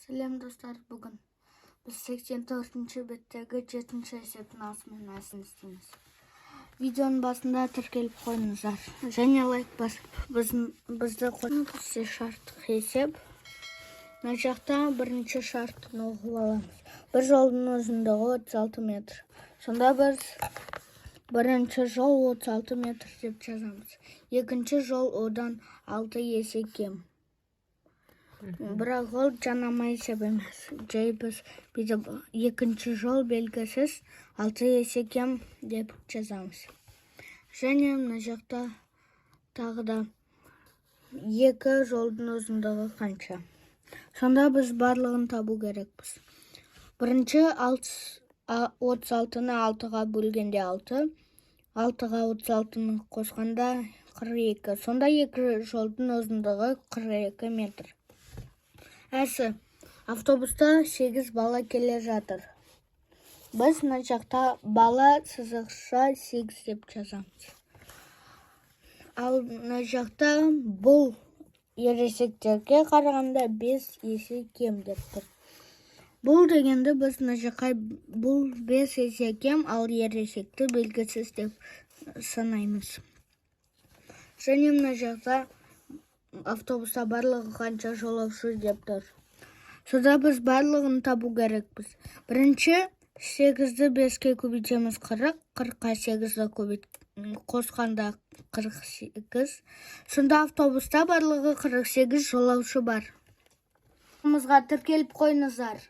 Сәлем, достар! Бүгін біз 84 беттегі жетінші есептің А-сы мен Ә-сін істейміз. Видеоның басында тіркеліп қойыңыздар және лайк басып, бізді бізде шарттық есеп. Мына жақта бірінші шартын оқып аламыз. Бір жолдың ұзындығы 36 метр. Сонда біз бірінші жол 36 метр деп жазамыз. Екінші жол одан 6 есе кем, бірақ ол жанама есеп емес, жай біз бүйтіп екінші жол белгісіз, 6 есе кем деп жазамыз. Және мына жақта тағы да екі жолдың ұзындығы қанша? Сонда біз барлығын табу керекпіз. Бірінші 36-ны алтыға бөлгенде алты, алтыға 36-ны қосқанда 42. Сонда екі жолдың ұзындығы 42 метр. Ә-сі: автобуста сегіз бала келе жатыр. Біз мына жақта бала сызықша сегіз деп жазамыз. Ал мына жақта бұл ересектерге қарағанда 5 есе кем деп тұр. Бұл дегенді біз мына жаққа бұл 5 есе кем, ал ересекті белгісіз деп санаймыз. Және мына жақта автобуста барлығы қанша жолаушы деп тұр. Сонда біз барлығын табу керекпіз. Бірінші сегізді беске көбейтеміз, 40, 40-қа сегізді қосқанда 48. Сонда автобуста барлығы 48 жолаушы бар. Каналымызға тіркеліп қойыңыздар.